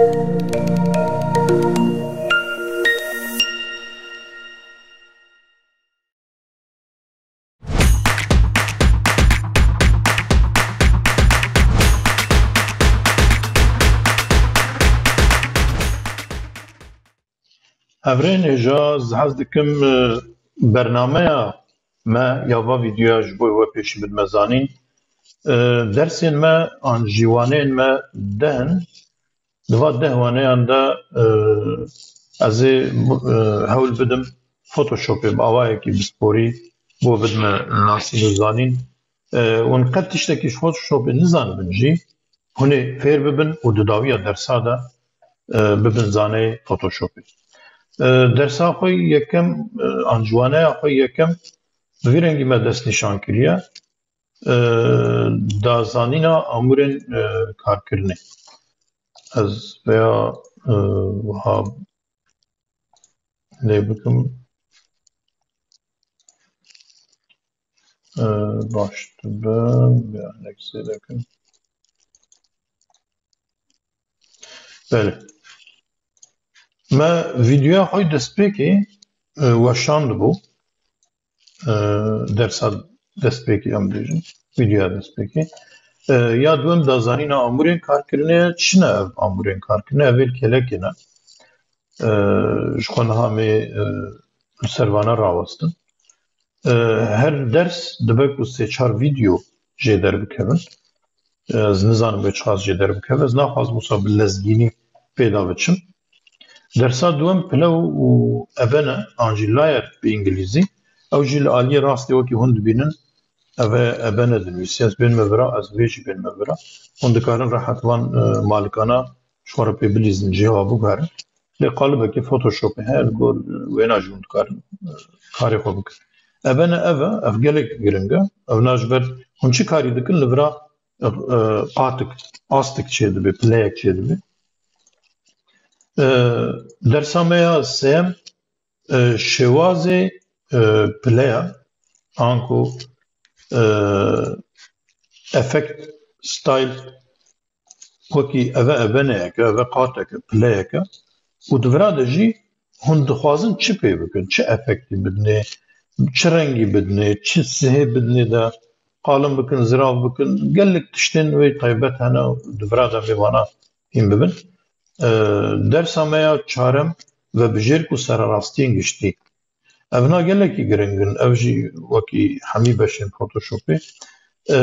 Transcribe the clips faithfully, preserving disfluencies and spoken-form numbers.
Hevrên hêja, ez hez dikim, e, bernameya me ya va vîdyoya ji bo we pêşî bidime zanîn. E, dersên me an jî waneyên me deh in. Di va deh waneyan de, e, ez ê, e, hewl bidim Photoshopê bi awayekî bisporî bo bidime nasîn û zanîn. E, hûn qet tiştekî ji Photoshopê nizanibin jî, hûn ê fêr bibin û di dawiya dersa de, e, bibin zaneyê Photoshopê. E, dersa xwe yekem, e, an jî waneya xwe yekem bi vî rengî me destnîşan kiriye. E, dazanîna amûrên, e, karkirinê. Ez veya, e, wiha lê bikim. E, baş dibe, bir örnek size bakın. Belê. Me vîdyoya xwe destpêkê, e, weşandibû. E, dersa destpêkê em bêjin. Vîdyoya destpêkê. E, ya duwem dazanîna amûrên karkirinê ye. Çi ne ev amûrên karkirinê? Ev ê kelekê ne. E, ji xwe niha em ê, e, li ser vana rawestin. E, her ders dibe ku sê çar vîdyo jê derbikevin. E, ez nizanim wê çiqas jê derbikeve. Ez naxwazim wisa bi lezgînî pê de biçim. Dersa duwem pilew û ebene, an jî layer bi îngilîzî. Ew jî li aliyê rastê wekî hûn dibînin, ev e ebene dinivîse. Ez bênime vira, ez vê jî bênime vira. Hûn dikarin rehet van, e, malikana ji xwe re pê bilîzin, cihê wan biguherin. Lê qalibekê Photoshopê heye, li gor wêna jî hûn dikarin, e, karê xwe bikin. Ebene ev e, ev gelek giring e. Evna ji ber hûn çi karî dikin, li vira, e, e, qatik, astik çêdibe, pileyek çêdibe. E, dersa me ya sêyem, e, şêwazê, e, pileya, anku, e, effect style, wekî eve ebeneyeke, eve qateke, pileyeke û di vira de jî hûn dixwazin çi pê bikin, çi efektî bidinê, çi rengî bidinê, çi sihê bidinê de, qalin bikin, zirav bikin, gelek tiştên wê taybet hene û di vira de em ê vana hîn bibin. E, dersa me ya çarem, vebijêrk û sererastiyên giştî. Evna gelekî giring in, ev jî wekî hemî beşên Photoshopê. E,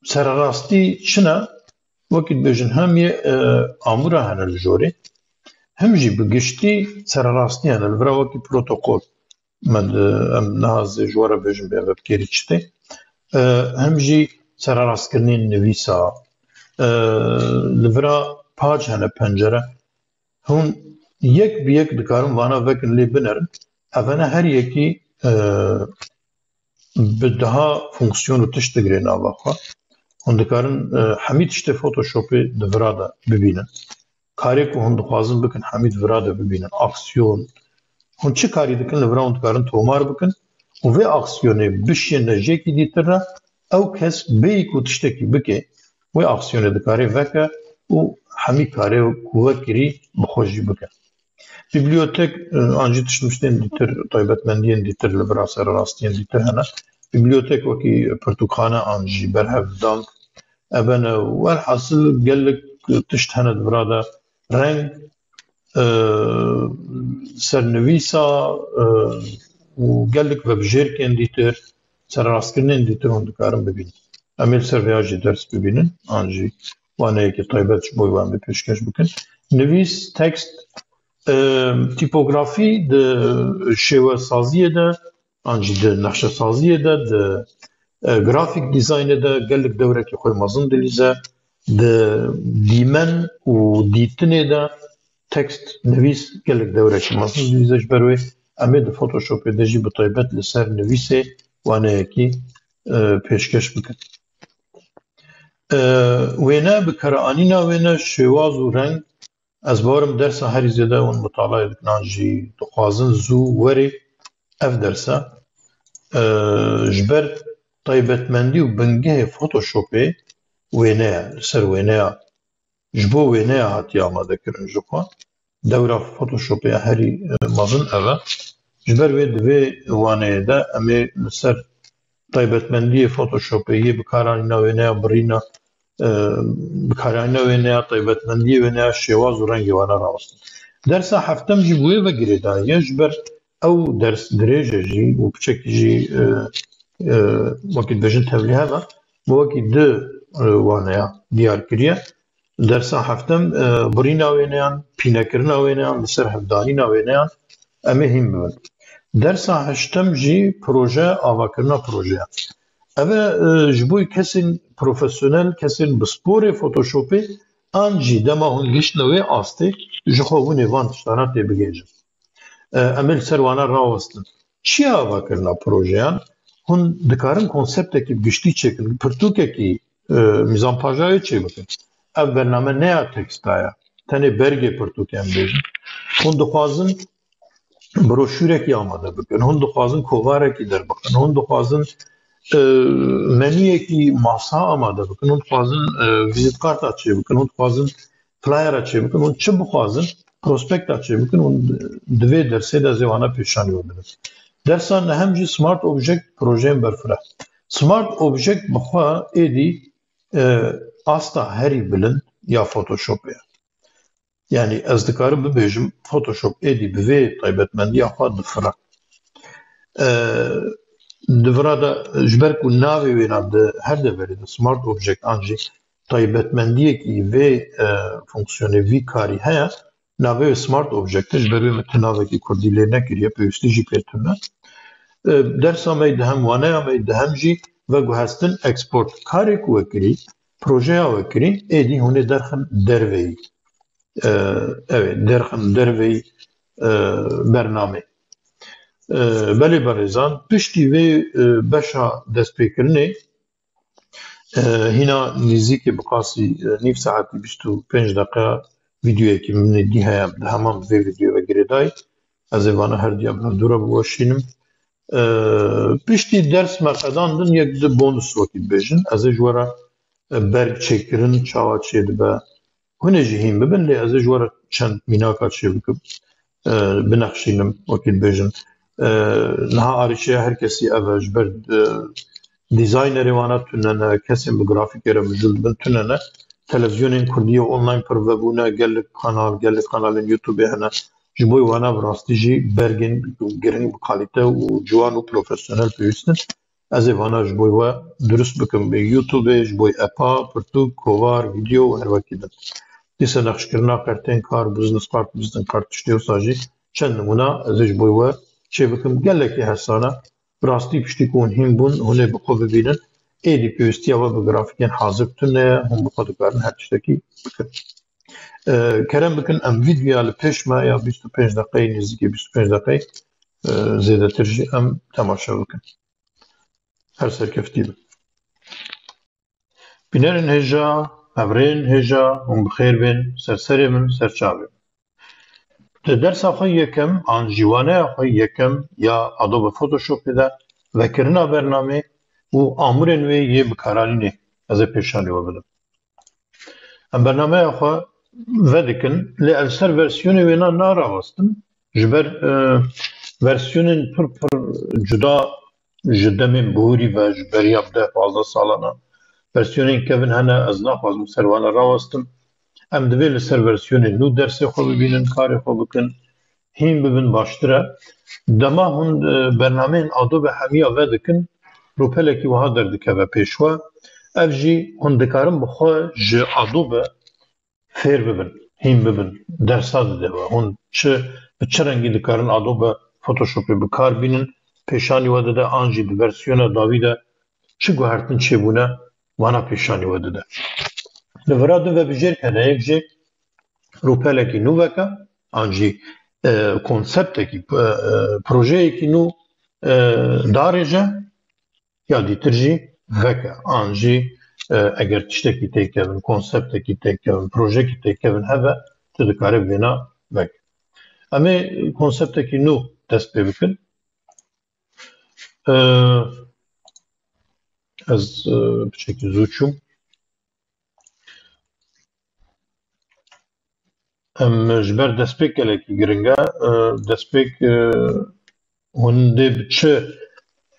sererastî çi ne? Wekî dibêjin hem yê, e, amûra hene li jorê, hem jî bi giştî sererastî hene li vira wekî protokol. Me di, em niha zê ji we re bêjin bê ev bi kêrî çi tê. E, hem jî sererastkirinên nivîsa, e, li vira pac hene, pencere. Hûn yek bi yek dikarin vana vekin lê binerin. Evene her yekî, e, bi daha fonksiyon û tişt digire nava xwe. Hûn dikarin, e, hemî tiştê Photoshopê di vira de bibînin. Karê ku hûn dixwazin bikin, hemî di vira de bibînin. Aksiyon. Hûn çi karî dikin, li vira hûn dikarin tomar bikin û vê aksiyonê bişiyêne jêkî dîtir re, ew kes bêyî ku tiştekî bike, wê aksiyonê dikare veke û hemî karê ku wekirî bi xwe jî bike. Bibliotek, e, an jî tiştmiştên dîtir, taybetmendiyên dîtir li vira sererastiyên dîtir hene. Bibliotek wekî pirtûkxane an jî berhev, dank, ebene, welhasil gelek tişt hene di vira de. Reng, e, sernivîsa, e, û gelek vebijêrkên dîtir, sererastkirinên dîtir hûn dikarin bibînin. Em ê li ser vêya jî ders bibînin, an jî waneyekî taybet ji bo wan bê pêşkeş bikin. Nivîs, tekst, e, tîpografî di şêwesaziyê de, an jî di nexşesaziyê de, di, e, grafîk dîzaynê de gelek dewrekî xwe mezin dilîze, di dîmen û dîtinê de tekst nivîs gelek dewrekî mezin dilîze. Ji ber wê em ê di Photoshopê de jî bi taybet li ser nivîsê waneyekî, e, pêşkeş bikin. E, wêne, bi kare anîna wêne, şêwaz û reng, ez bawerim dersa herî zêde hûn mutalayê dikin an jî dixwazin zû werê ev dersa. E, ji ber taybetmendî û bingehê Photoshopê wêne ye, li ser wêneya ji bo wêneya hatiye amadekirin ji xwe. Dewra Photoshopê ya herî, e, mezin ev e. Ji ber wê di vê waneyê de em ê li ser taybetmendiyê Photoshopê yê bikaranîna wêneya birîna, e, bikaranîna wêneya taybetmendiyê wêneya şêwaz û rengê wana rawestin. Dersa heftem jî bi wê ve girêdayî ye, ji ber ew ders dirêj e jî û piçekî jî, e, e, wekî dibêjin tevlîhev e, bi wekî di, e, waneya diyar kiriye. Dersa heftem, e, birîna wêneyan, pînekirina wêneyan, li ser hevdanîna wêneyan em ê hîn bibin. Dersa heştem jî proje, avakirina projeyan. Ev e, e, ji bo kesên profesyonel, kesên bi sporê Photoshopê, an jî dema hûn gihiştine wê astê, ji xwe hûn ê van tiştana tê bigihêjin. E, em ê li ser wana rawestin. Çi ye avakirina projeyan? Hûn dikarin konseptekî bi giştî çêkin, pirtûkekî, e, mîzanpajayê çêbikin. Ev bername ne ya teksta ye. Tenê bergê pirtûkê em bêjin. Hûn dixwazin broşûrekî amade bikin. Hûn dixwazin kovarekî derbixin. Hûn dixwazin, e, menûyekî masa amade bikin. Hûn dixwazin, e, vîzitkarta çêbikin. Hûn dixwazin flyera çêbikin. Hûn çi bixwazin, prospekta çêbikin. Hûn di vê dersê de ez ê wana pêşanî we bidim. Dersa nehem jî Smart Object projeyên berfireh. Smart Object bi xwe êdî, e, asta herî bilind ya Photoshopê ye. Yanî ez dikarim bibêjim Photoshop êdî bi vê taybetmendiya xwe difire. E, di vira de ji ber ku navê wêna di her deverê de Smart Object an jî taybetmendiyekî vê, e, fonksiyonê vî karî heye, navê wê Smart Object e, ji ber wê min tu navekî kurdî lê nekiriye, pêwîstî jî pê tune. E, dersa me yê dihem, waneya me yê dihem jî veguhestin export. Karê ku we kirî, projeya we kirî, êdî hûn ê derxin derveyî. E, ew ê derxin derveyî, e, bernamê. E, belê berêzan, piştî vê, e, beşa destpêkirinê, e, hîna nêzîkê bi qasî, e, nîv saetî bîst û pênc deqe vîdeoyekî min ê dî heye, di heman bi vê vîdeoyê ve girêdayî. Ez ê vana her diya bi hevdû re biweşînim. E, piştî ders me qedandin yek di bonus wekî dibêjin. Ez ê ji we re, e, berg çêkirin çawa çêdibe. Hûn ê jî hîn bibin, lê ez ê ji we re çend mînaka çêbikim. E, binexşînim, wekî dibêjin. E, niha arîşeya her kesî ev e, ji ber, e, dîzaynerê wana tune ne, kesên bi grafîkê re mijûl dibin tune ne. Televîzyonên kurdî yê online pir vebûne, gelek kanal, gelek kanalên YouTubeê hene. Ji bo wana bi rastî jî bergên giring bi kalîte û ciwan û profesyonel pêwîst in. Ez ê vana ji bo we dirust bikim. Bi YouTubeê, ji bo appa, pirtûk, kovar, vîdeo û her wekî din. Dîsa nexşkirina kartên kar, business card, business card, tiştê wisa jî çend nimûna ez ê ji bo we çêbikim. Gelekî hesane. Bi rastî piştî ku hûn hîn bûn, hûn ê bi xwe bibînin. Êdî pêwîstiya we bi grafîkên hazir tune ye, hûn bi xwe dikarin her tiştekî bikin. E, kerem bikin, em vîdeoya li pêş me ya bîst û pênc deqeyê, nêzîkî bîst û pênc deqeyê, e, zêdetir jî em temaşe bikin. Her serkeftî bin. Bînerên hêja, hevrêyên hêja, hûn bi xêr bên, ser serê min, ser çavê min. Di dersa xwe yekem an jî waneya xwe yekem ya Adobe Photoshopê de vekirina bernamê û amûrên wê yê bikaranînê ez ê pêşanî we bidim. Em bernameya xwe vedikin, lê ez ser versiyonê wêna narawestim. Ji ber, e, versiyonên pir pir cuda ji demên bihûrî ve, ji beriya bi deh pazdeh salana versiyonên kevin hene, ez naxwazim ser wana rawestim. Em divê li ser versiyonên nû dersê xwe bibînin, karê xwe bikin, hîn bibin baştir e. Dema hûn, e, bernameyên Adobe hemiya vedikin, rûpelekî wiha derdikeve pêş we. Ev jî hûn dikarin bi xwe ji Adobe fêr bibin, hîn bibin, dersa dide we. Hûn çi, bi çi rengî dikarin Adobe Photoshopê bi kar bînin, pêşanî we dide, an jî di versiyona dawî de çi guhertin çêbûne, wana pêşanî we dide. Li vira du vebijêr hene, yek jê rûpelekî nû veke, an jî, e, konseptekî, e, e, projeyekî nû, e, darêje, ya dîtir jî veke, an jî, e, eger tiştekî têkevin, konseptekî têkevin, projekî têkevin hebe, tu dikare vêna veke. Em ê konseptekî nû dest pê bikin. E, ez, e, piçekî zû çûm. Em ji ber destpêk gelekî giring e. E, destpêk, e, hûn dê bi çi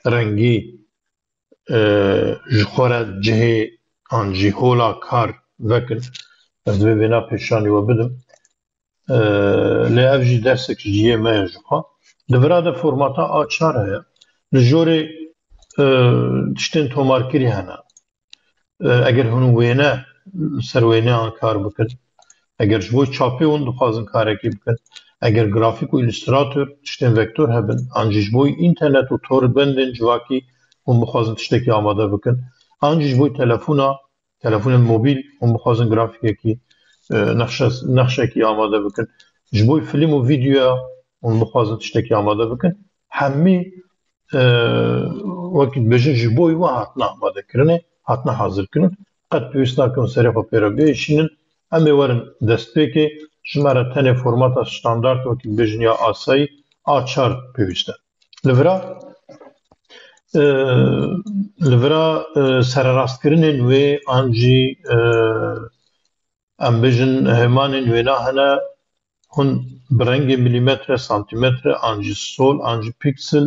rengî, e, ji xwe re cihê an jî hola kar vekin? Ez divê vêna pêşanî we bidim. E, lê ev jî dersek ji yê me ye ji xwe. Di vira de formata A çar heye. Li jorê, e, tiştên tomarkirî hene. E, eger hûn wêne, li ser wêneyan kar bikin, eger ji bo çapê hûn dixwazin karekî bikin, eger grafîk û îlustrator, tiştên vektor hebin, an jî ji bo înternet û torbendên civakî hûn bixwazin tiştekî amade bikin, an jî ji bo telefona, telefonên mobîl hûn bixwazin grafîkekî, e, nexşe-, nexşekî amade bikin, ji bo fîlm û vîdeoya hûn bixwazin tiştekî amade bikin, hemî, e, wekî dibêjin ji bo we hatine amadekirinê, hatine hazirkirin. Qet pêwîst nakin serê xwe pê re biêşînin. Em ê werin destpêkê, ji me re tenê formata standard, wekî dibêjin ya asayî, A çar pêwîst e. Li vira, e, li vira, e, sererastkirinên wê an jî, e, em bêjin hêmanên wêna hene, hûn bi rengê milîmetre, santîmetre, an jî sol, an jî pîksel,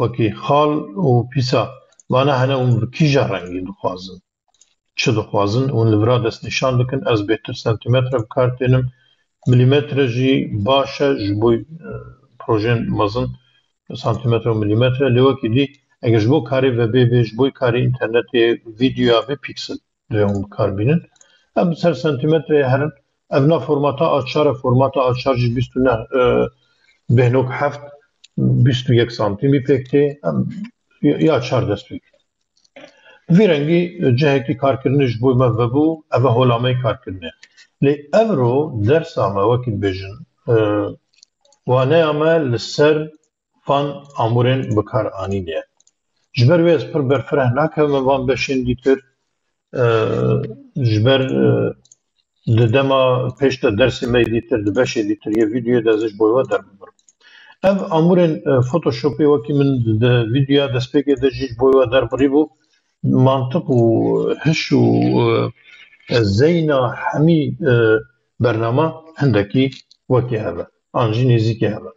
wekî xal û pîsa, vana hene hûn bi kîja rengî dixwazin, çi dixwazin, hûn li vira destnîşan dikin, ez bêhtir santîmetre bi kar tênim, milîmetre jî baş e, ji bo, e, projeyên mezin santîmetre û milîmetre, lê wekî dî, eger ji bo karê vebê bê, ji bo karê înternetê, vîdeoya bê, pîksel. Divê hûn bi kar bînin. Em ser santîmetreyê herin. Ev na formata A çar e, formata A çar jî bîst û neh, e, bêhnok heft, bîst û yek santîmî pêk tê. Em ya çar dest pê. Vî rengî cihekî karkirinê ji bo me vebû, ev e hola me yê karkirinê. Lê evro dersa me, wekî dibêjin, e, waneya me li ser van amûrên bikaranînê ye. Ji ber wê ez pir berfireh nakevim van beşên dîtir, e, ji ber, e, di dema pêş de dersê me yê dîtir, di beşê dîtir yê vîdeoyê de ez ji bo we derbibirim. Ev amûrên, e, Photoshopê wekî min di vîdeoya destpêkê de jî ji bo we derbirîbû, mantiq û hiş û, e, zeyna hemî, e, bernama hindekî wekî hev e, an jî nêzîkî hev e.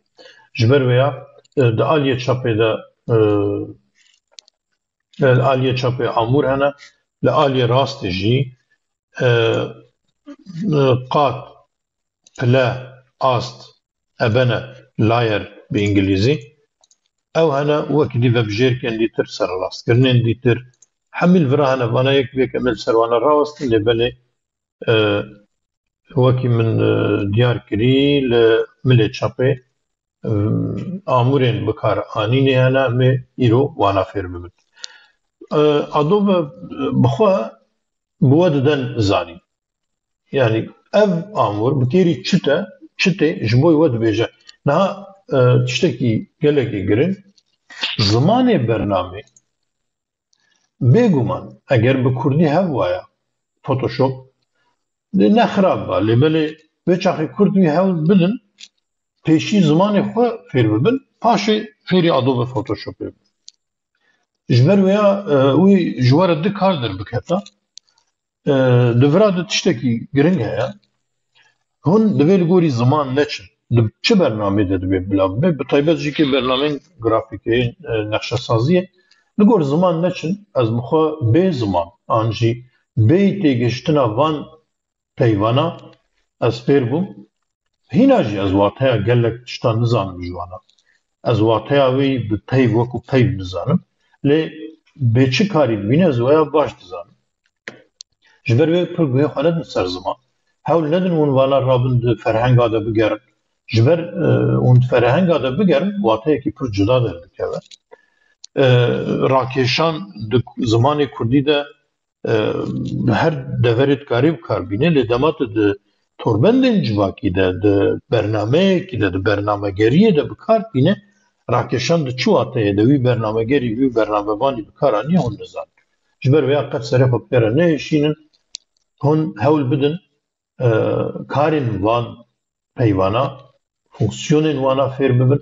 Ji ber vêya, e, di aliyê çapê de, e, li aliyê çapê amûr hene, li aliyê rastê jî, e, e, qat, pile, ast, ebene, layer bi îngilîzî. Ew hene wekî dî vebijêrkên dîtir, serrastkirinên dîtir. Hemî li vira hene, vana yek bi yek em ê li ser wana rawestin, lê belê, e, wekî min, e, diyar kirî, li milê çapê, e, amûrên bikaranînê hene, em ê îro wana fêr bibin. E, Adobe, e, bi xwe bi we diden zanîn. Yanî ev amûr bi kêrî çi te, çi tê ji bo we dibêje. Niha, e, tiştekî gelekî giring, zimanê bernamê, bêguman eger bi kurdî hev waya Photoshop, ne xirab ba, lê belê vê çaxê kurd wî hewl bidin, pêşî zimanê xwe fêr bibin, paşê fêrî Adobe Photoshopê bibin. Ji ber wêya, e, wî ji we re du kar derbiketa. E, di vira de tiştekî giring heye. Hûn divê li gorî ziman neçin. Di çi bernamê de divê bila bibe? Bi taybet jî kê bernameyên grafîkê, e, nexşesaziyê. Li gor ziman neçin, ez bi xwe bê ziman, an jî bê têgihiştina van peyvana ez fêr bûm. Hîna jî ez wateya gelek tiştan nizanim ji wana. Ez wateya wê bi peyv, wekû peyv nizanim. Lê bê çi karî dibîne ez waya baş dizanim. Ji ber wê pir guhê xwe nedin ser ziman. Hewl nedin hûn vana rabin di ferhenga de bigerin. Ji ber, e, hûn di ferhenga de bigerin, wateyekî pir cuda derdikeve. E, rakêşan di zimanê kurdî de, e, her deverê dikarî bi kar bîne, lê dema tu di torbendên civakî de, di bernameyekî de, di bernamegeriyê de bi kar tîne, rakêşan di çi wateyê de wî bernamegerî, wî bernamevanî bi kar aniye hûn nizanin. Ji ber vêya qet serê xwe bi pê re neêşînin, hûn hewl bidin, e, karên van peyvana, fonksiyonên wana fêr bibin.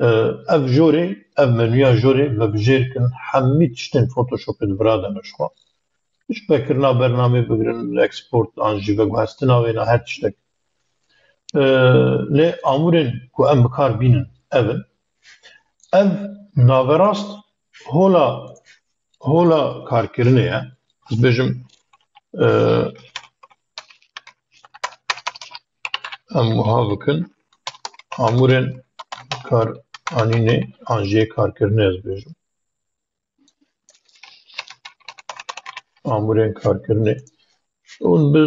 E, ev jorê, ev menûya jorê vebijêr kin, hemî tiştên Photoshopê di vira de ne ji xwe. Ji vekirina bernamê bigirin, export an jî veguhestina wê, na her tiştek. Lê amûrên ku em bi kar bînin ev in. Ev naverast hola, hola karkirinê ye. Ez bêjim, e, em wiha bikin. Amûrên kar anînê an jê karkirinê ez bêjim. Amûrên karkirinê. Hûn bi,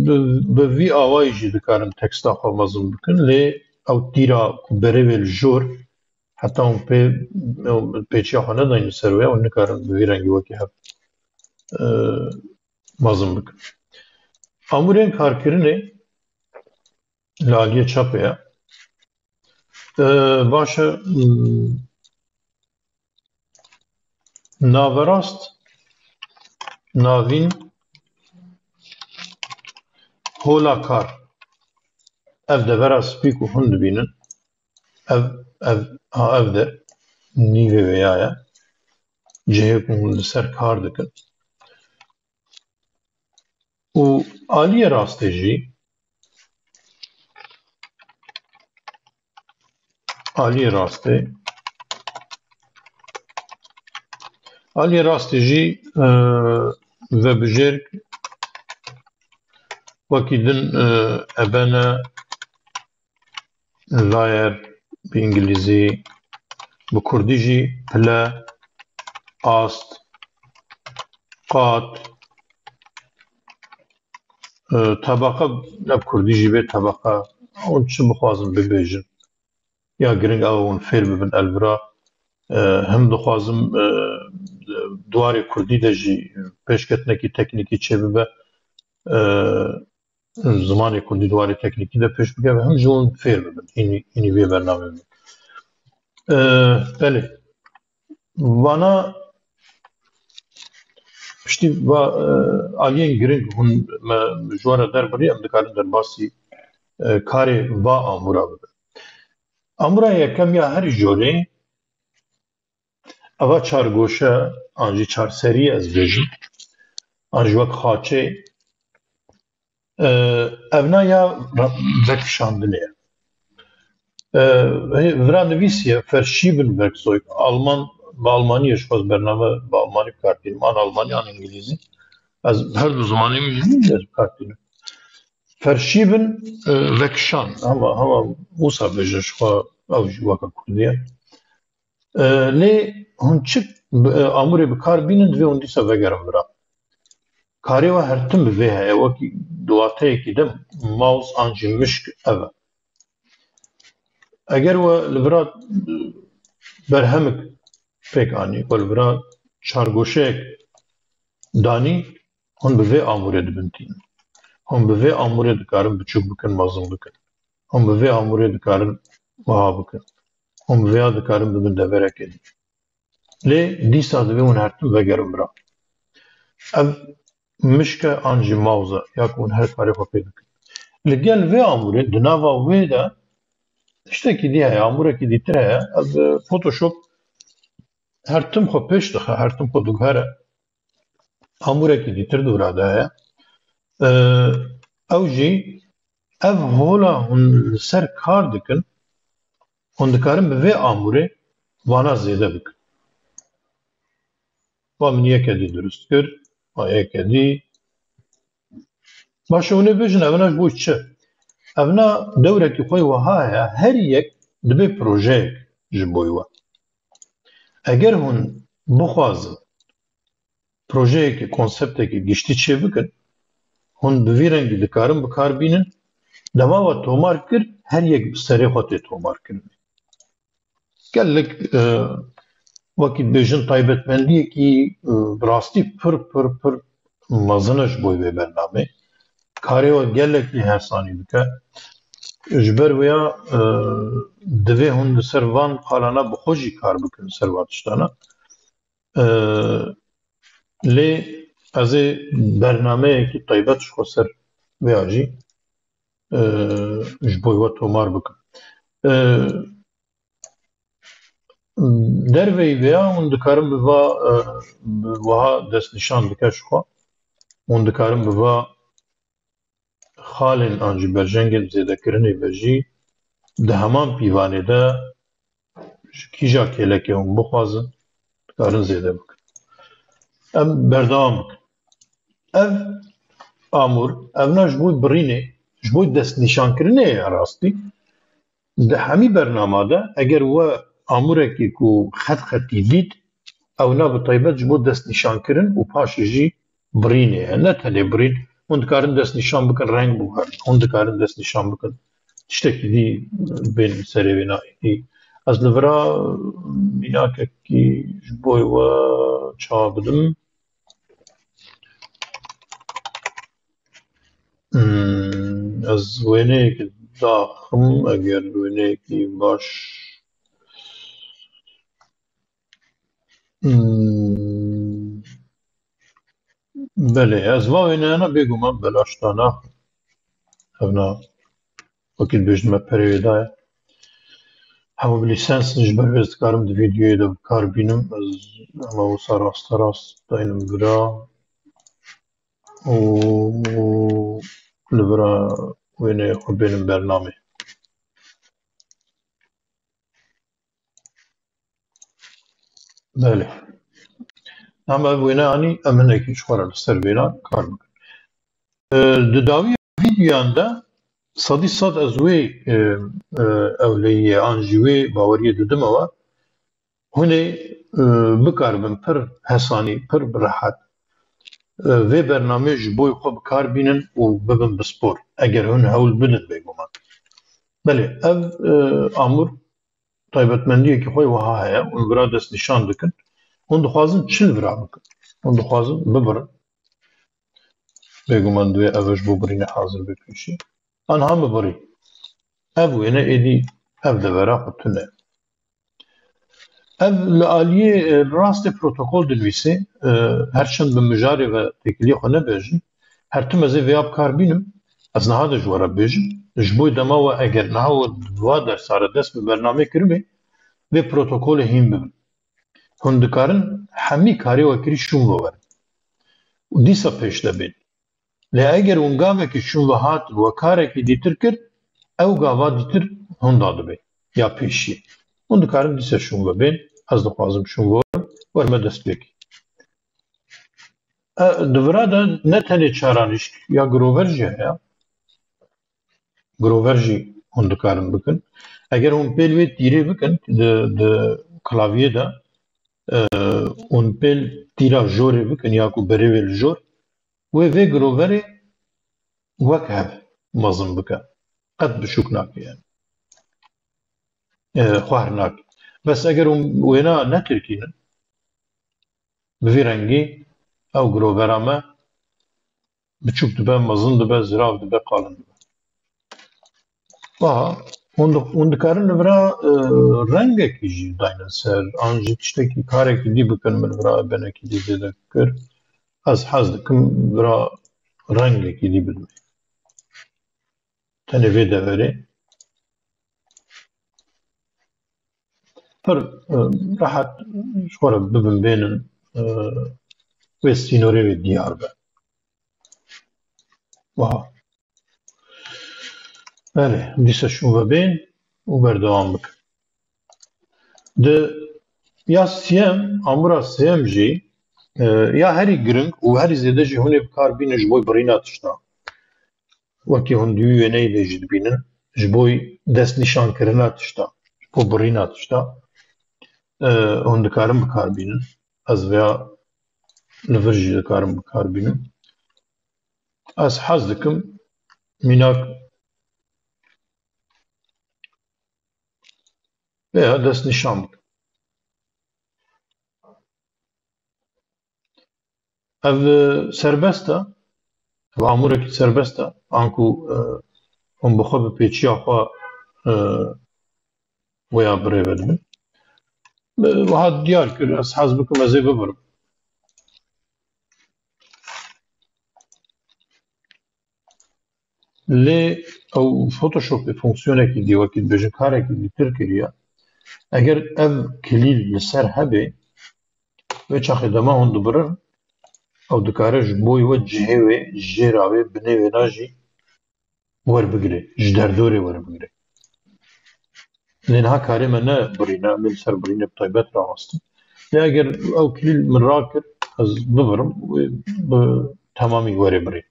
bi, bi vî awayî jî dikarin teksta xwe mezin bikin, lê ew tîra ku berê wê li jor, heta hûn pê, pêçiya xwe nedayîn li ser wê, hûn nikarin bi vî rengî wekî hev, e, mezin bikin. Amûrên karkirinê li aliyê çepê ye. E, baş e, m, naverast, navîn, hola kar. Ev devera spî ku hûn dibînin, ev, ev, ha, ev der nîvê wêya ye. Cihê ku hûn li ser kar dikin. Û aliyê rastê jî, aliyê rastê, aliyê rastê jî, e, vebijêr wekî din, e, ebene, layer bi îngilîzî, bi kurdî jî pile, ast, qat, e, tebeqa, ne bi kurdî jî bê tebeqa, hûn çi bixwazin bibêjin. Ya giring ew hûn fêr bibin elvira, e, him dixwazim, e, di warê kurdî de jî pêşketinekî teknîkî çêbibe. E, zimanê kurdî di warê teknîkî de pêş bikeve, him jî hûn fêr bibin. Hînî, hînî vê bernameyê min. E, belê. Vana piştî va, e, aliyên giring hûn me ji we re derbirî, em dikarin derbasî, e, karê va amûra bibin. Amûra yekem ya herî jorê, eva çargoşe, an jî çarserî ez bêjim, an jî wek xaçê, e, evna ya ra-, vekişandinê ye. E, hê, vira nivîsiye, verschieben Werkzeug. Alman, bi almanî ye, ji xwe ez bername bi almanî bi kar tînim, an almanî, an îngilîzî. Ez her du zimanê min jî ez bi kar tînim. Verschieben, e, vekişan. Hema, hema wisa bêjin ji xwe, ew jî weke kurdî ye. E, lê hûn çi bi, e, amûrê bi kar bînin, divê hûn dîsa vegerin vira. Karê we her tim bi vê heye, wekî di wateyekî de mouse an jî mişk ev e. Eger we li vira, e, berhemik pêk anî, we li vira çargoşeyek danî, hûn bi vê amûrê dibin tînin. Hûn bi vê amûrê dikarin biçûk bikin, mezin bikin. Hûn bi vê amûrê dikarin wiha bikin. Hûn bi vêya dikarin bibin deverekê din. Lê dîsa divê hûn her tim vegerin vira. Ev mişke an jî mouse e, ya ku hûn her karê xwe pê dikin. Li gel vê amûrê, di nava wê de tiştekî dî heye, amûrekî dîtir heye. Ev, e, Photoshop her tim xwe pêş dixe, her tim xwe diguhere. Amûrekî dîtir di vira de heye. E, ew jî ev hola hûn li ser kar dikin, hûn dikarin bi vê amûrê vana zêde bikin. Va min yeke dî dirust kir, va yeke dî. Baş e, hûn ê bêjin, evna ji bo çi? Evna dewrekî xwe wiha heye, her yek dibe projeyek ji bo we. Eger hûn bixwazin projeyekê, konseptekê giştî çêbikin, hûn bi vî rengî dikarin bi kar bînin. Dema we tomar kir, her yek bi serê xwe tê tomarkirinê. Gelek, e, wekî dibêjin taybetmendiyekî, e, bi rastî pir, pir, pir mezin e ji bo vê bernamê. Karê we gelekî hersanî dike. Ji ber wêya, e, divê hûn li ser van qalana bi xwe jî kar bikin, li ser van tiştana. E, lê ez ê bernameyekî taybet ji xwe ser vêya jî, e, ji bo we tomar bikim. E, derveyî vêya hûn dikarin bi va, e, bi wiha destnîşan dike ji xwe. Hûn dikarin bi va xalên an jî berjengên zêdekirinê be jî di heman pîvanê de ji kîja kêlekê hûn bixwazin, dikarin zêde bikin. Em berdewam bikin. Ev amûr, evna ji bo birînê, ji bo destnîşankirinê ye rastî. Di hemî bernama de eger we amûrekî ku xet xetî dît, ewna bi taybet ji bo destnîşankirin û paşê jî birînê ye. Ne tenê birîn, hûn dikarin destnîşan bikin, reng biguherin. Hûn dikarin destnîşan bikin. Tiştekî dî bên serê wêna êdî. Ez li vira mînakekî ji bo we çawa bidim. Hmm, ez wêneyekî daxim, eger wêneyekî baş. Hmm, belê, ez va wêneyana bêguman belaş da naxim. Evna, wekî dibêjin me perê wê daye. Hema bi lîsens ji ber wê ez dikarim di vîdeoyê de bi kar bînim. Ez hema wisa rasterast daynim vira û li vira wêneyê xwe bênim bernamê. Belê. Em ev wêne anî, em hinekî ji xwe re li ser vêna kar bikin. E, di dawiya vîdeoyan de sedî sed ez wê, e, e, ewleyiyê an jî wê baweriyê didime we. Hûn ê, e, bikaribin pir hesanî, pir bi rehet, e, vê bernameyê ji bo xwe bi kar bînin û bibin bi spor. Eger hûn hewl bidin bêguman. Belê, ev, e, amûr taybetmendiyekî xwe wiha heye, hûn vira destnîşan dikin. Hûn dixwazin çi li vira bikin? Hûn dixwazin bibirin. Bêguman divê ev ji bo birînê hazir be pêşî. Anha bibirî. Ev wêne êdî ev devera xwe tune. Ev li aliyê, e, rastê protokol dinivîsê, e, her çend bi mijarê ve têkiliyê xwe nebe jî, her tim ez ê vêya bi kar bînim, ez niha de ji we re bêjim, ji bo dema we eger niha we di va dersa re dest bi bernamê kiribê, vê protokolê hîn bibin. Hûn dikarin hemî karê we kirî şûn ve werin. Û dîsa pêş de bên. Lê eger hûn gavekî şûn ve hatin we karekî dîtir kir, ew gava dîtir hûn da dibe ya pêşiyê. Hûn dikarin dîsa şûn ve bên, ez dixwazim şûn ve werim, werime destpêkê. E, di vira de ne tenê çaranîşt ya girover jî heye. Girover jî hûn dikarin bikin. Eger hûn pêl wê tîrê bikin di, di klavyê de, e, hûn pêl tîra jorê bikin ya ku berê wê li jor, wê vê giroverê wek hev mezin bike. Qet biçûk nake yani. E, xwar nake. Bes eger hûn wêna netirkînin, bi vî rengî ew girovera me biçûk dibe, mezin dibe, zirav dibe, qalin dibe. Aha, hûn di-, hûn dikarin li vira, e, rengekî jî daynin ser, an jî tiştekî, karekî dî bikin, min vira benekî dî zêde kir. Ez hez dikim vira rengekî dî bidim. Tenê vê deverê. Pir, e, rehet ji xwe re bibin bênin, e, wê sînorê wê diyar be. Wiha. Belê, dîsa şûn ve bên û berdewam bikin. Di ya siyem, amûra siyem jî, e, ya herî giring û herî zêde jî hûn ê bi kar bînin ji bo birîna tişta. Wekî hûn di wî wêneyî de jî dibînin, ji bo destnîşankirina tişta, ji bo birîna tişta, e, hûn dikarin bi kar bînin. Ez vêya li vir jî dikarim bi kar bînim. Ez hez dikim mînak vêya destnîşan bikim. Ev, e, serbest e. Ev amûrekî serbest e. Anku, e, hûn bi xwe bi pêçiya xwe, e, wêya birêve dibin. E, wiha diyar kir, ez hez bikim ez ê bibirim. Lê ew Photoshopê fonksiyonekî dî, wekî dibêjin karekî dîtir kiriye. Eger ev kilîl li ser hebe, wê çaxê dema hûn dibirin, ew dikare ji bo we cihê wê, jêra wê, binê wêna jî werbigire, ji derdorê werbigire. Lê niha karê me ne birîne, em ê li ser birînê bi taybet rawestin. Lê eger ew kilîl min rakir, ez bibirim, wê bi temamî were birîn.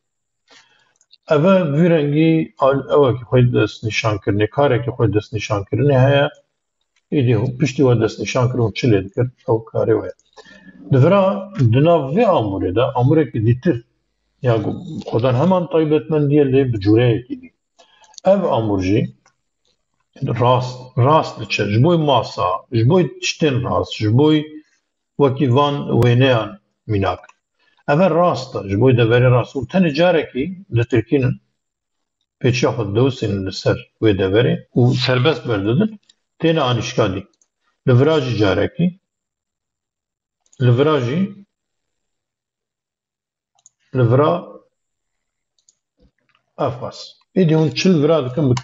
Ev e vî rengî al-, ewekî xwe destnîşankirinê, karekî xwe destnîşankirinê heye. Êdî hû-, piştî we destnîşan kir û çi lê dikir, ew karê we ye. Di vira di nav vê amûrê de, amûrekî dîtir, ya ku xwedan heman taybetmendî ye, lê bi cûreyekî dî. Ev amûr jî rast, rast diçe. Ji bo masa, ji bo tiştên rast, ji bo wekî van wêneyan mînak. Ev e rast e, ji bo deverê rast. Û tenê carekî ditirkînin, pêçiya xwe didewsînin li ser wê deverê û serbest berdidin, têne anîşka dî. Li vira jî carekî, li vira jî, li vira ev qas. Êdî hûn çi li vira dikin, bi-,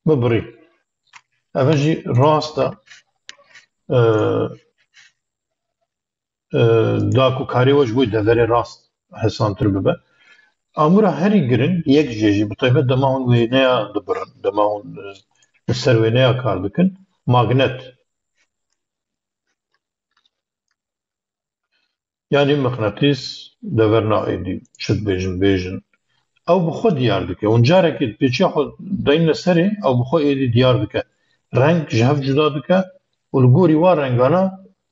bibirî. Ev jî rast e. Ee, e, da ku karê we ji bo deverê rast hesantir bibe. Amûra herî giring, yek jê jî, bi taybet dema hûn wêneya dibirin, dema hûn, e, li ser wêneya kar dikin, magnet. Yanî mixnetîs, dever na êdî, çi dibêjin, bêjin. Ew bi xwe diyar dike. Hûn carekê pêçiya xwe deyne serê, ew bi xwe êdî diyar dike. Reng ji hev cuda dike û li gorî wan rengana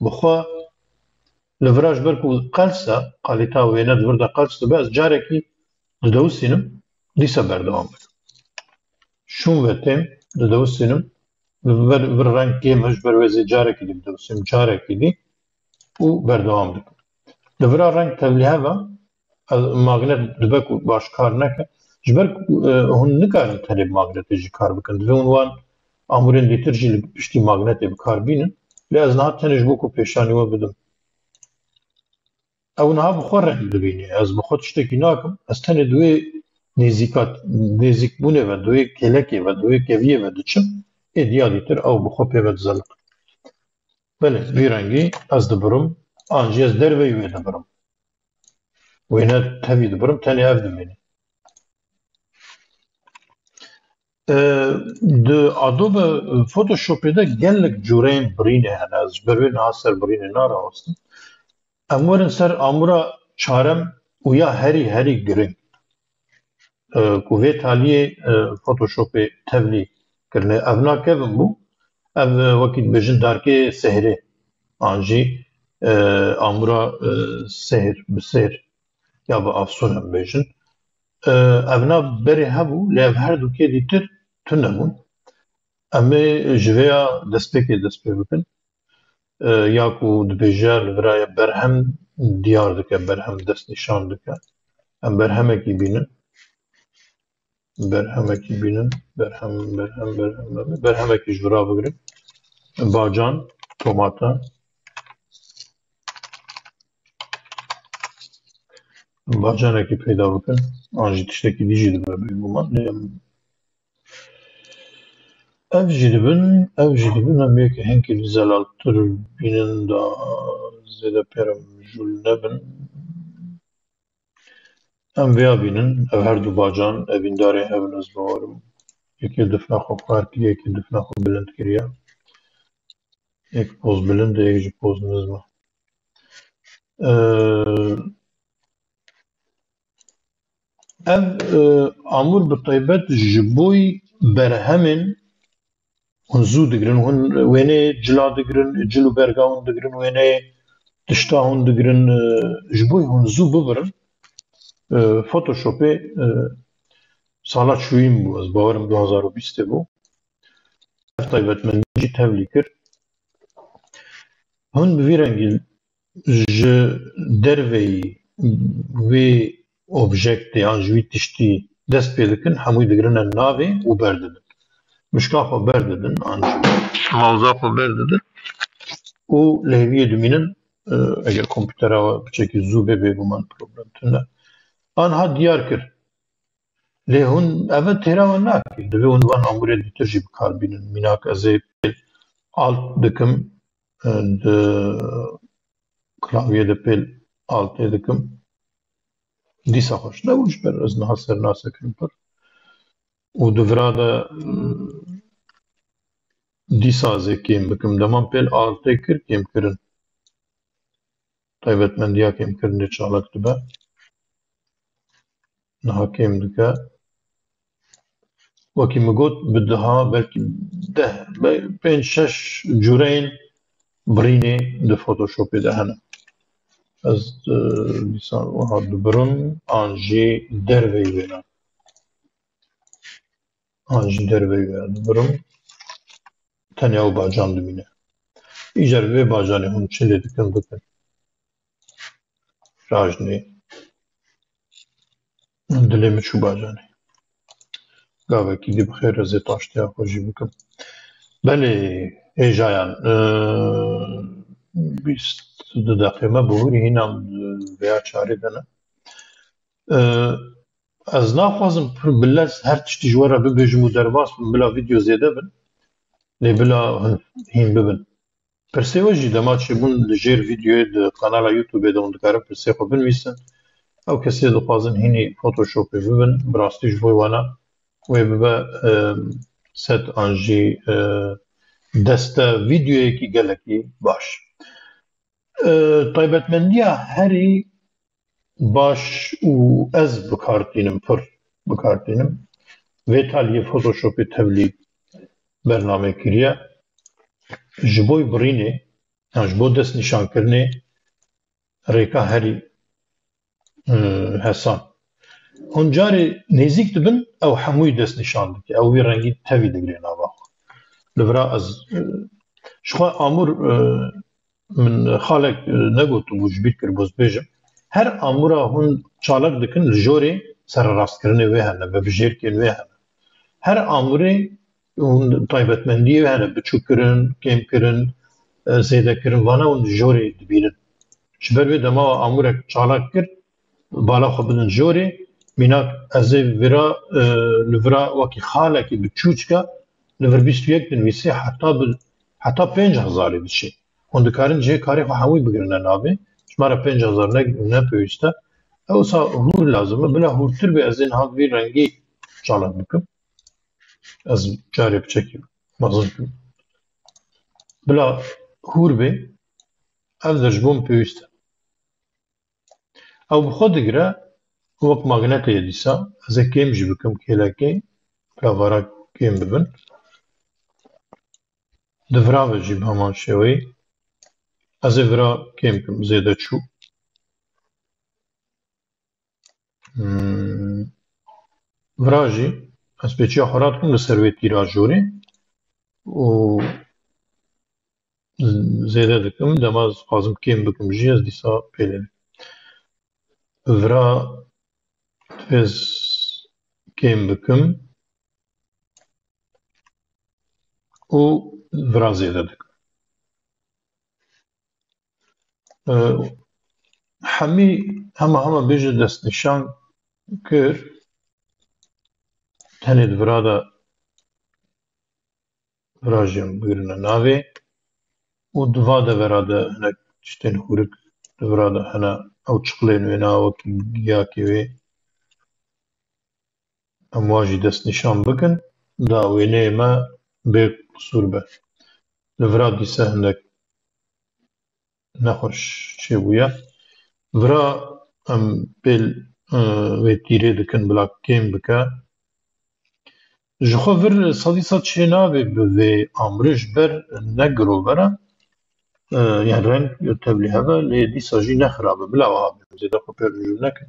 bi xwe li vira ji ber ku qels e, qalîta wêne di vir de qels dibe, ez carekî didewsînim, dîsa berdewam dikim. Şûn ve tên didewsînim, li vir, vir reng kêm e, ji ber wê ez ê carekî dî bidewsînim, carekî dî û berdewam dikim. Li vira reng tevlî heve, ez magnet dibe ku baş kar neke. Ji ber ku, e, hûn nikarin tenê bi magnetê jî kar bikin. Divê hûn wan amûrên dîtir jî li piştî magnetê bi kar bînin. Lê ez niha tenê ji bo ku pêşanî we bidim. Ew niha bi xwe reng dibîne. Ez bi xwe tiştekî nakim. Ez tenê di wê nêzîkat-, nêzîkbûnê ve, di wê kêlekê ve, di wê keviyê ve diçim. Êdî ya dîtir ew bi xwe pê ve dizeliq. Belê, vî rengî ez dibirim, an jî ez derveyî wê dibirim. Wêne tevî dibirim, tenê ev dimîne. E, di Adobe Photoshopê de gelek cûreyên birînê hene. Ez ji ber wê niha ser birînê narawestim. Em werin ser amûra çarem û ya herî, herî giring. E, ku vê taliyê, e, Photoshopê tevlî kirine. Ev na kevin bû. Ev, e, wekî dibêjin darkê sehrê. An jî, e, amûra, e, sehr, bi sehr ya bi afsûn em bêjin. E, ev na berê hebû, lê ev her dukê dîtir tune bûn. Em ê ji vê ya destpêkê dest pê bikin. E, ya ku dibêje li vira ye berhem diyar dike, berhem dest nîşan dike. Em berhemekî bînin. Berhemekî bînin. Berhem, berhem, berhem, berhem. Berhemekî ji vira bigirin. Bacan, tomate. Bacanekî peyda bikin. An jî tiştekî dî jî dibe bêguman. Lê em Ev jî dibin, ev jî dibin, em yekê hinkî zelaltir bînin da zêde pêre mijûl nebin. Em vêya bînin, ev her du bacan evîndarê hev in, ez bawer im. Yekê difna xwe kar kiriye, yekê difna xwe bilind kiriye. Yek poz bilind e, yek jî poz nizm e. Ee, Ev, e, amûr bi taybet ji bo berhemên hûn zû digirin, hûn wêneyê cila digirin, cil û berga hûn digirin, wêneyê tişta hûn digirin, e, ji bo hûn zû bibirin. E, Photoshopê, e, sala çûyîn bû, ez bawerim du hazar û bîstê bû. Ev taybetmendî jî tevlî kir. Hûn bi vî rengî ji derveyî wê objektê yan ji wî tiştî dest pê dikin, hemûyî digirine navê û berdidin. Mişka xwe berdidin, an jî mawza xwe berdidin û li hêviyê dimînin, e, eger komputera we piçekî zû bê, bêguman problem tune. Anha diyar kir. Lê hûn ev têra we nake. Divê hûn van amûrê dîtir jî bi kar bînin. Mînak ez ê pêl alt dikim, e, di klavyê de pêl altê dikim. Dîsa xweş nebû, ji ber ez niha ser nasekirim pir. û di vira de, mm, dîsa ez ê kêm bikim. Dema pêl altê kir, kêm kirin. Taybetmendiya kêmkirinê çalak dibe. Niha kêm dike. Wekî min got, bi diha belkî deh, be-, pênc şeş cureyên birînê di Photoshopê de hene. Ez, e, dîsan wiha dibirim, an jî derveyî wêna. An jî derveyî wêna dibirim. Tenê ew bacan dimîne. Îcar vê bacanê hûn çi lê dikin, bikin. Rajnê. Dilê min çû bacanê. Gavekî dî bi xêr ez ê taştiya xwe jî bikim. Belê, hêjayan, e, bîst du deqê me bi hûrî hîna vêya çarê de ne. E, ez naxwazim pir bi lez her tiştî ji we re bibêjim û derbas bim, bila vîdeo zêde bin. Lê bila hin-, hîn bibin. Pirsê we jî dema çêbûn li jêr vîdyoyê di kanala YouTube-ê de hûn dikarin pirsê xwe binivîsin. Ew kesê dixwazin hînî Photoshopê bibin, bi rastî ji bo wana wê bibe, e, set an jî, e, deste vîdyoyekî gelekî baş. E, taybetmendiya herî baş û ez bi kar tînim, pir bi kar tînim. Vê taliyê Photoshopê tevlî bername kiriye. Ji bo birînê, yan ji bo destnîşankirinê rêka herî, e, hesan. Hûn carê nêzîk dibin, ew hemûyî destnîşan dike. Ew wî rengî tevî digire nava xwe. Li vira ez, e, ji xwe amûr, e, min xalek, e, negotibû, ji bîr kiribû ez bêjim. Her amûra hûn çalak dikin, li jorê sererastkirinê wê hene, vebijêrkên wê hene. Her amûrê hûn taybetmendiyê wê hene, biçûkkirin, kêmkirin, e, zêdekirin, vana hûn li jorê dibînin. Ji ber wê dema we amûrek çalak kir, bala xwe bidin jorê, mînak ez ê vira, e, li vira wekî xalekî biçûçka li vir bîst û yek dinivîsê heta bi, heta pênc hezarê diçê. Hûn dikarin cihê karê xwe hemû bigirine navê. Ji me re pênc hezar ne, ne pêwîst e. Ew wisa hûr lazim e. Bila hûrtir be ez ê niha vî rengî çalak bikim. Ez carê piçekî mezin kim. Bila hûr be, ev der ji bo min pêwîst e. Ew bi xwe digire, wek magnetê ye dîsa. Ez ê kêm jî bikim kêlekê, bila vara kêm bibin. Di vira ve jî bi heman şêweyî. Ez ê vira kêm kim, zêde çû. Hmm. Vira jî ez pêçiya xwe radikim li ser wê tîra jorê û z-, zêde dikim. Dema ez dixwazim kêm bikim jî, ez dîsa pê lê dikim. Vira divê ez kêm bikim û vira zêde dikim. E, hemî hema hema bêje destnîşan kir, tenê di vira de vira jî em bigirine navê û di va devera de hinek tiştên hûrik di vira de hene, ew çiqilên wêna wekî giyakê wê. Em wa jî destnîşan bikin, da wêneyê me bê qisûr be. Li vira dîse hinek nexweş çêbûye. Vira em pêl, e, wê tîrê dikin bila kêm bike. Ji xwe vir sedî sed çênabe bi vê amrê ji ber ne girover e. E, yani reng tevlî heve lê dîsa jî ne xirab e. Bila wiha bê, zêde xwe pê mijûl nekin.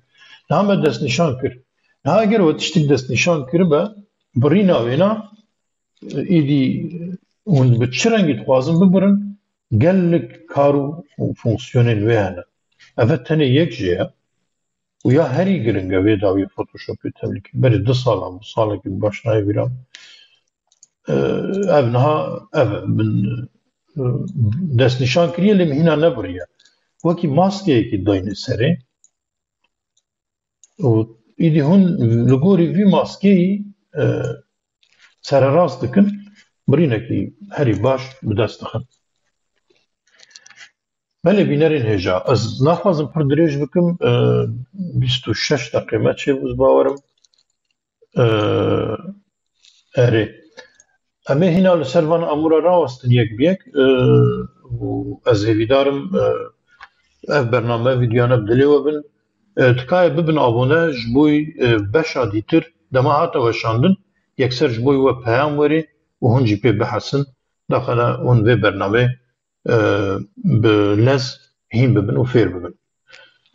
Niha me destnîşan kir. Niha eger we tiştek destnîşan kiribe, birîna wêna, e, îdî hûn bi çi rengî dixwazin bibirin, gelek kar û, û fonksiyonên wê hene. Eve tenê yek jê ye. Û ya herî giring e vê dawiyê Photoshopê tevlî kir. Berê du salan bû, salekî bû, baş nayê bîra min. E, ev niha, ev min, e, destnîşan kiriye, lê min hîna nebiriye. Wekî maskeyekî dayne serê. Û îdî hûn li gorî vî maskeyî, e, sererast dikin, birînekî herî baş bi dest dixin. Belê bînerên hêja, ez naxwazim pir dirêj bikim, e, bîst û şeş deqê me çêbû, ez bawerim. E, Erê. Em ê hîna li ser van amûra rawestin yek bi yek, e, û ez hêvîdar im, e, ev bername, vîdyoyane bi dilê we bin. E, tikaye bibin abone ji bo, e, beşa dîtir dema hate weşandin, yekser ji bo we peyam werê û hûn jî pê bihesin. Daxele hûn vê bernamê, e, bi lez hîn bibin û fêr bibin.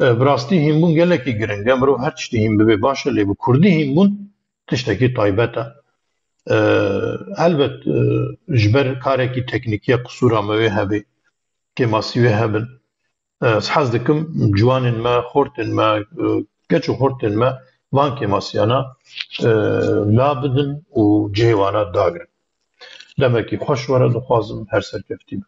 E, bi rastî hînbûn gelekî giring e. Mirov her tiştî hîn bibe baş e, lê bi kurdî hînbûn tiştekî taybet e. E, helbet, e, ji ber karekî teknîkî ye qisûra me wê hebe, kêmasî wê hebin. E, ez hez dikim ciwanên me, xortên me, e, keç û xortên me van kêmasiyana, e, la bidin û cihê wana dagirin. Demekî xweş were dixwazim, her serkeftî be.